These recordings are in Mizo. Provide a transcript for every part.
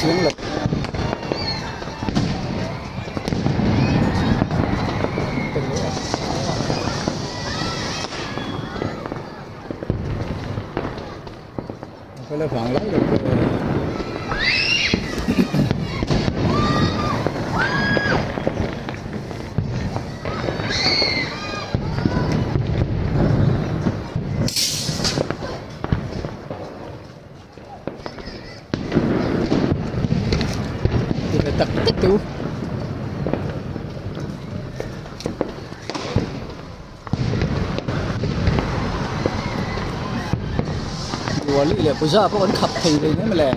chiang lo. Ka la vang lai lo pawh e tak tak teh u. Diwali leh puja pawh kan khap thei ve mai mawle.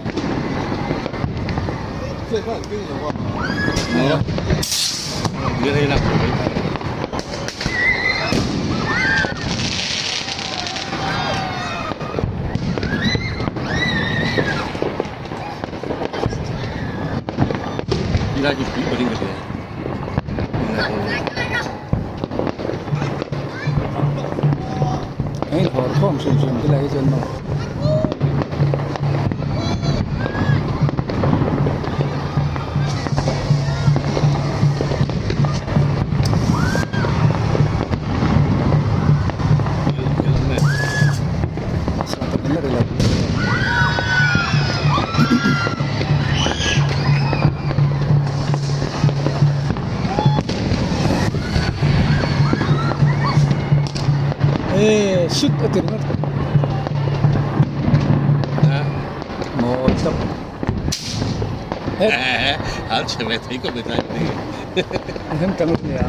Heng khawr khawm hrim hrim te lai hi chuan maw. Eee shit a ti ringawt mawi tawp hem tang a nia.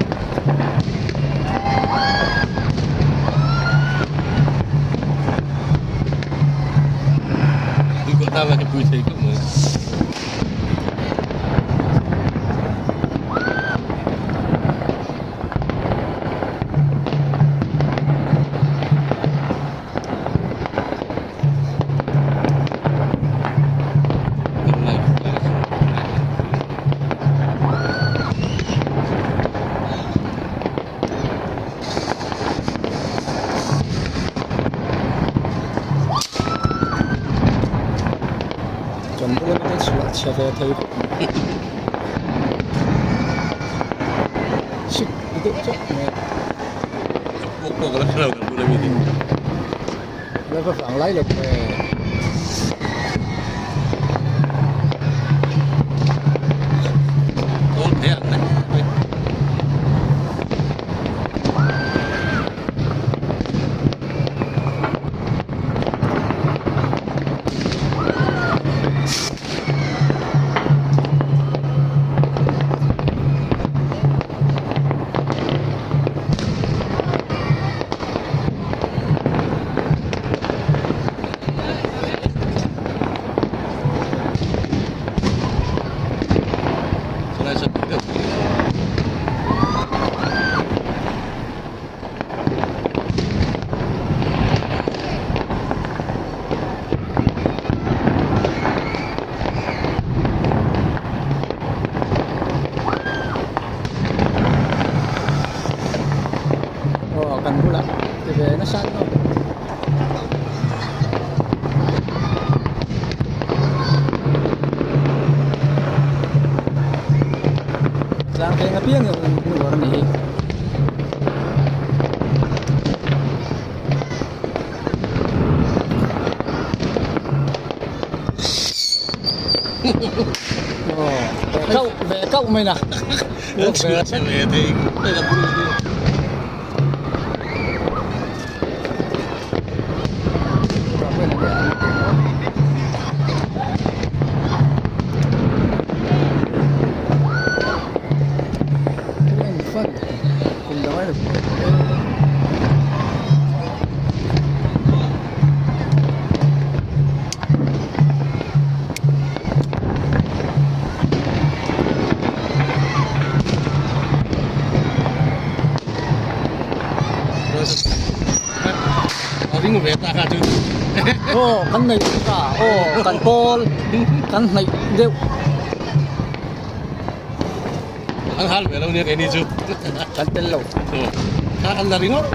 Kan bula mite chhuah chhe ve thei khawp mai. Sik ti deuh chauh mai. La va vang lai lo ve. Aw kan bulah ti ve nasa ang aw. Tlang veng apiang in uar a nih hi. Aw ve kauh ve kauh mai na. Aw kan nei ta aw kan pawl kan hnaih deuh. An hal ve lo nia keini chu. Kan tel lo. Kha an la ringawt.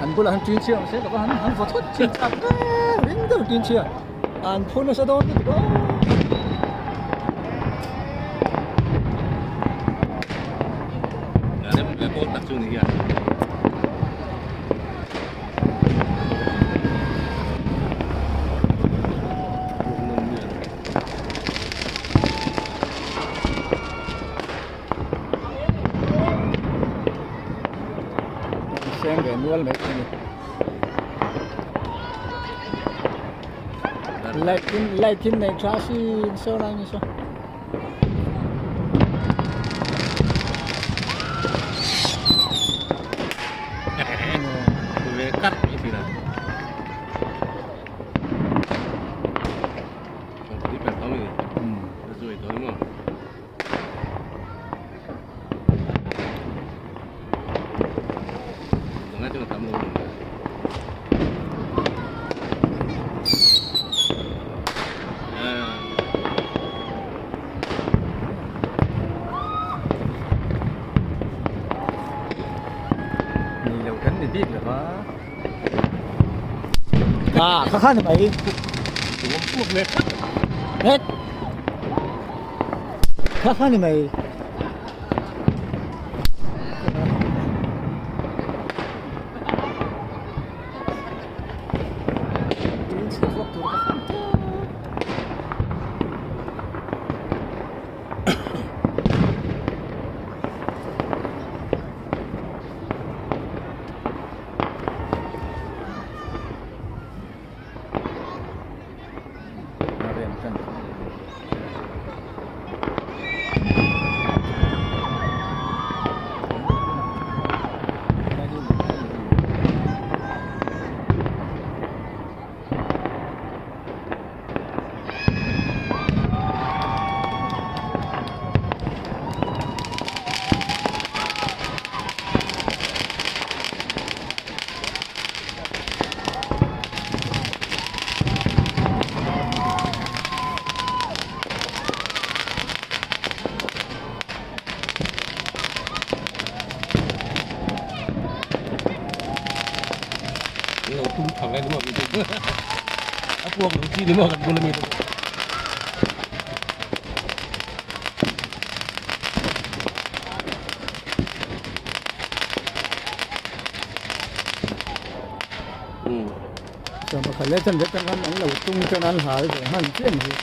An bulah han tin chhiah se lova han han vaw thut chin chak ring deuh tin chhiah an phur nasa dawn lutuk aw. Seng ve nual mai thei a ni. Light in light in nei tha si saw lai ni saw. Ve cắt cái gì này. Rồi tới đúng không? À, khá khá thì mày. Hết. Khá khá thì mày. Đúng không? Đúng không? Pakhat leh chanve atang khan an lo tung chuan an hal ve hman chiah mai.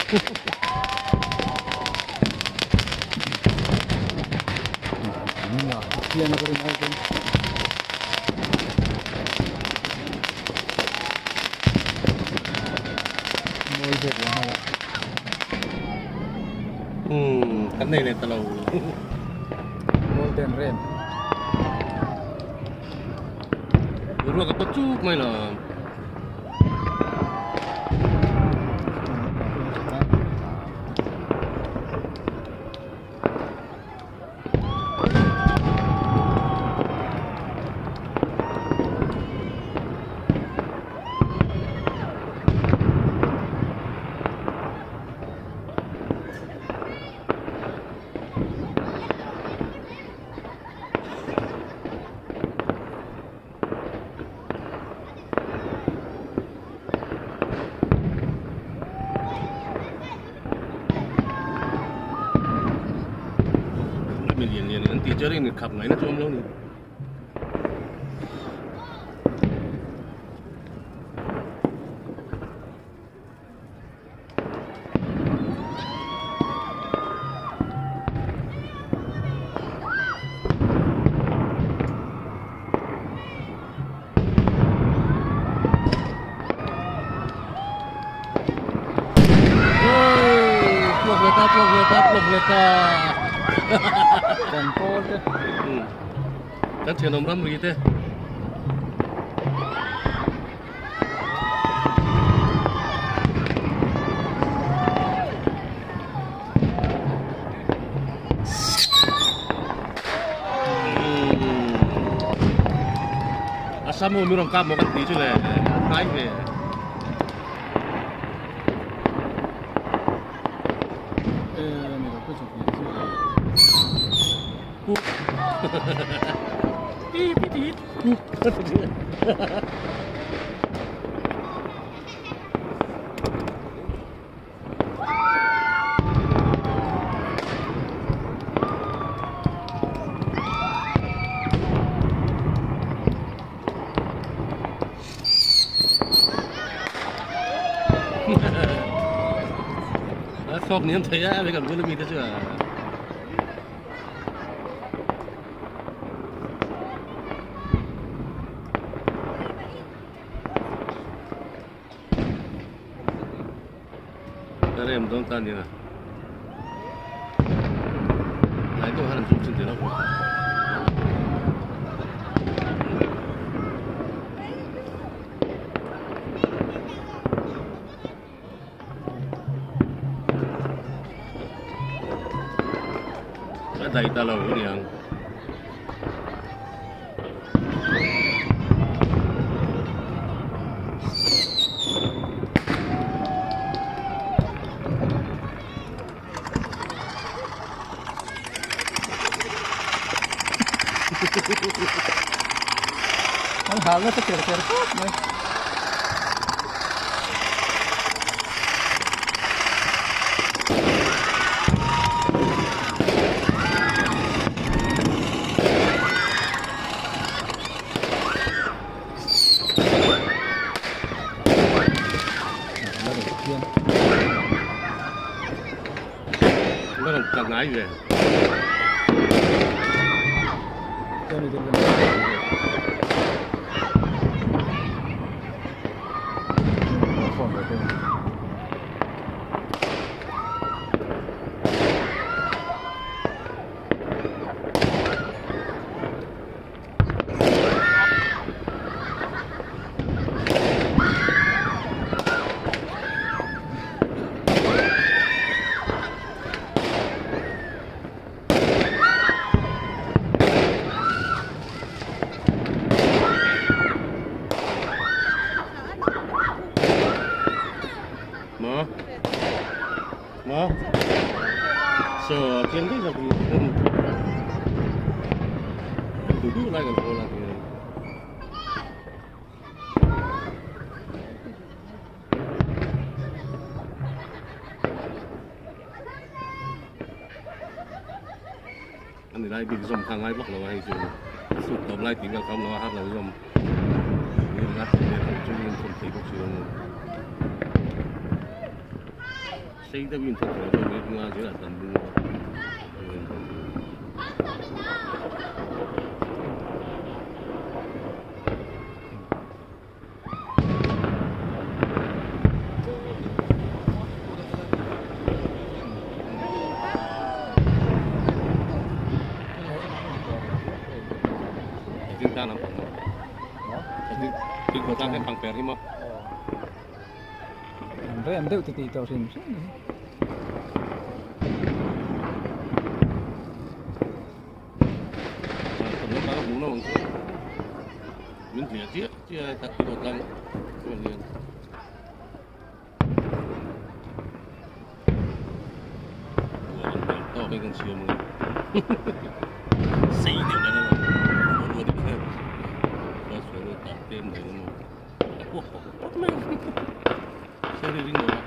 Khian a ka rin ai chuan. Mawi zawk lo nghal a. Umm kan nei leh ta lo. Golden rem. Ruak a pawt chuk mai lo. Mi lian lian an tih chu rin khap ngaihna chu awm lo ni. Kan thenawm ramri te. Assam ho mi rawn kap maw kan ti chu le hnai ve. A thawk ni an thei a, kan bula mi te chu a. Ka rem dawn ta nia. Tlai deuh han an zum chin tih loh. A daih ta lo aniang. An hal nasa ker ker khawp mai. La rawn tla ngai ve. Maw? Maw? So, chiang daih zawk ni. Kan duh duh lai kan hawl a. Ani lai bik zawm kha ngai vak lo a hei chu suk tawp lai tih vel kha awm lo a har lo zawm. Ni ringa thei ve tawh chungin thawm thei bawk si lo. Sei deuh in thawk tawh dawn nga zel a tam bung a. Thing tan lampang thing tan hian pangper hi maw. An rem deuh ti tih tawh hrim hrim hi. Min hliah chiah chiah tak hi tlang chuan hian. Tawk hi kan siam ang sei deuh leh emaw ruat ruat ruat tak tlem deuh emaw a puak pawp pawp mai a sir hi ring lo a.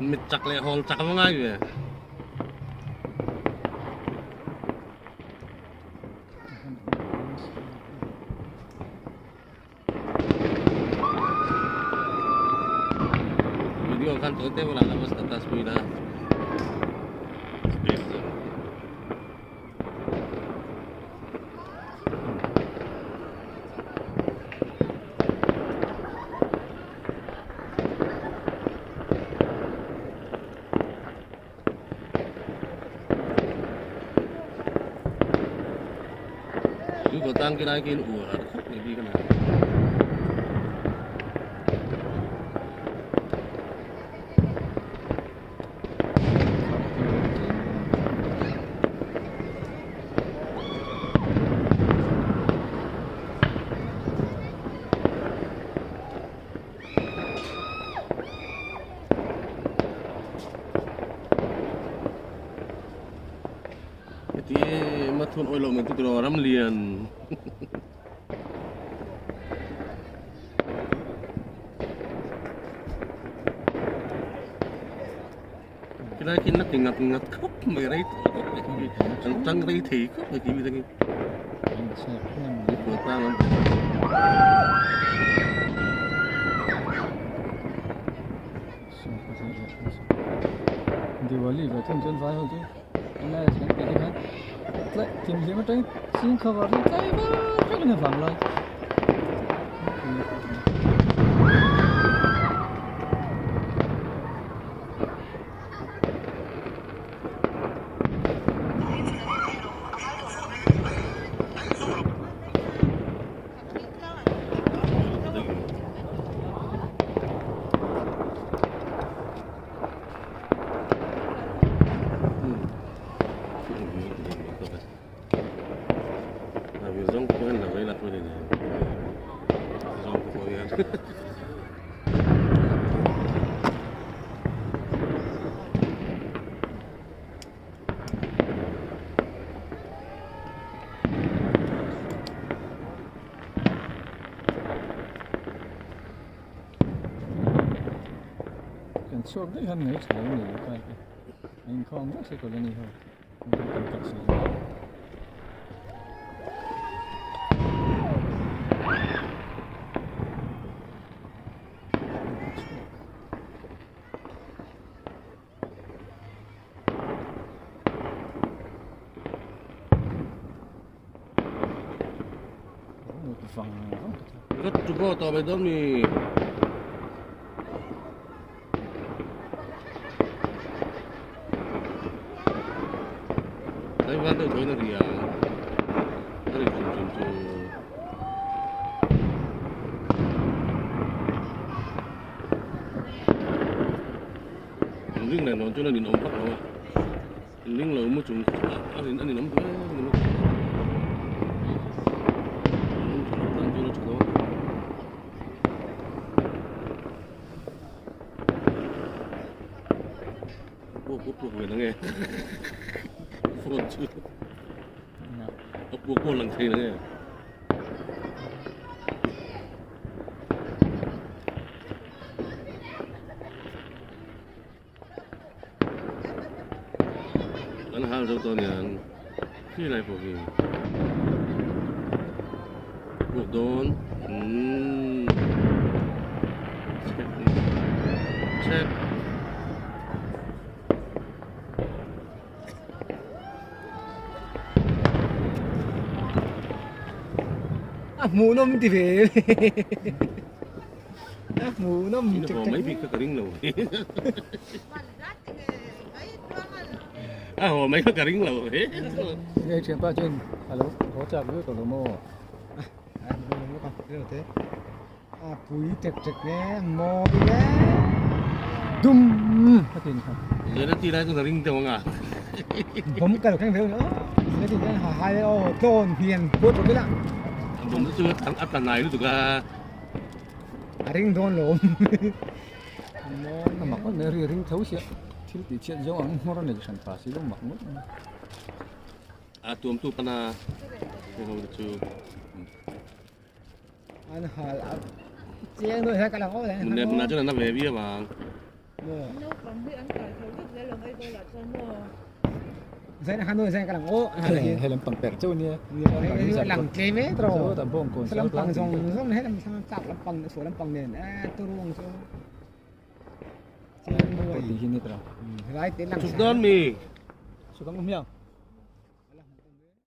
Mit chak leh hawl chak a va ngai ve. Video khan tawi te bula la status pui la. Chú có tăng cái này cái ủa khóc này đi cái này. Heti mathun awilo mai chu tiraw ram lian. Khilai khi na ti ngat ngat khawp mai rei tawh khawp mai khi an tang rei thei khawp mai khi mi te khi. Diwali ve thung chuan vai ho chu an lai a thleng te khan tlaih thimhlim atangin chhing cover hi tlai vak vek a ni vang lai. Kan chhuak daih han mai tha lo ni lo kai te a inkhawm vek se colony ho an kan tak si lo. Taiwan deuh thawiin a ri a, a ri hrim hrim chu. An ring leh loh chuan a ninawm vak lo a, an ring lo mu chung a rin a ninawm duh em em a. Puak pawh puak ve nange phone chu a puak pawh lang thei nange. An hal zo tawh aniang khi lai pawh hi puak dawn umm check check. A hmuhnawm ti ve a hmuhnawm In haw mai bik kha ka ring lo a haw mai kha ka ring lo Hei thianpa chuan a lo haw chak viau tawh lo maw? A pui tek tek e mawi e. Dum a ti kha. Zena ti lai chu ka ring deuh anga. Bawm ka lo thleng ve aw. Zena ti hian ha hai aw tlawn hnian pawt rawh ila. Bawm chu a tla nai lutuk a. A ring dawn lo. A mak ngawt mai ri ring tho sia thil tih chhiat zawng ang hmawr a nei hran pa si lo mak ngawt mai. A tuamtu pana hei ho te chu. An hal a chiang dawn hian ka lang awk leh Mun leh hmunah chuan an la ve viau ang. Naupang hi an kai tho vek zel ang Aizawl ah chuan maw. Zain a khan dawn zain ka lang awk Hei lampang perh chauh ania. Lang tlem e tawh. Zo tam pawh an kawn Sa lampang zawng zawng he lam thlang chak lampang sual lampang nen e turuang chu. Chiang buai. Tih hi ni tawh. Lai te lang Chuk dawn mi. Chuk ang hmiang.